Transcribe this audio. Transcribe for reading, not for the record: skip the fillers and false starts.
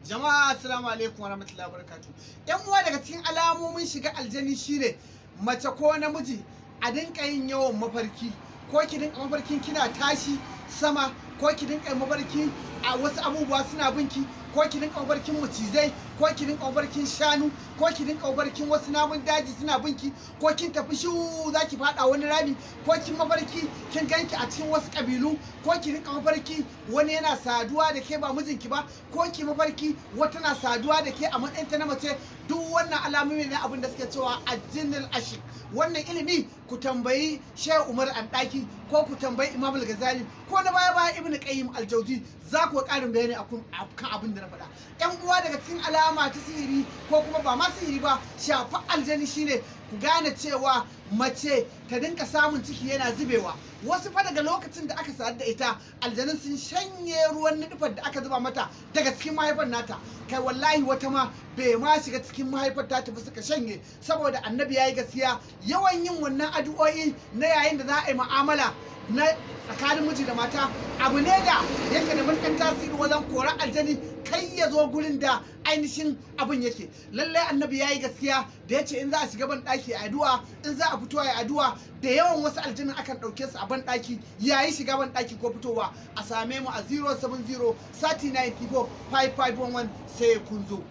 Jama'a, assalamu alaikum warahmatullahi wabarakatuh. Yan uwa, daga cikin alamomin shiga aljani shine mace ko namiji a dinka yin yawan mafarki, ko ki dinka mafarkin kina tashi sama, ko ki dinka mafarki a wasu abubuwa suna binki, ko ki dinka mafarkin macizai, ko ki dinka mafarkin shanu, ko ki dinka mafarkin wasu namun daji suna binki, ko kin tafi shu za ki fada wani rami, ko kin mafarki kin ganki a cikin wasu kabilu, ko ki dinka mafarki wani yana saduwa da ke ba mijinki ba, ko ki mafarki wata na saduwa da ke a matsayin ta na mace. Duk wannan alamomi ne abin da suke cewa ajinnul ashik. Wannan ilimi ku tambayi Shehu Umar Andaki, ko ku tambayi Imam Al-Ghazali, ko na baya baya Ibn Qayyim Al-Jawzi, za ku ƙarin bayani akan abin da na faɗa. Yan uwa, daga cikin alama ta sihiri, ko kuma ba ma sihiri ba, shafa aljani, shine ku gane cewa mace ta dinka samun ciki yana zubewa. Wasu fa daga lokacin da aka sadu da ita, aljanun sun shanye ruwan nufar da aka zuba mata daga cikin mahaifar nata. Kai, wallahi wata ma bai ma shiga cikin mahaifar ta tafi suka shanye. Saboda Annabi yayi gaskiya, yawan yin wannan addu'o'i na yayin da za a yi mu'amala na tsakanin miji da mata abu ne da yake da matuƙar tasiri wajen korar aljani kai ya zo gurin da ainihin abin yake. Lallai Annabi ya yi gaskiya da ya ce in za a shiga ban ɗaki a addu'a, in za a fito a addu'a. Da yawan wasu aljanin akan ɗauke su a ban ɗaki yayin shiga ban ɗaki ko fitowa. A same mu a 070 3094 5511. Sai kun zo.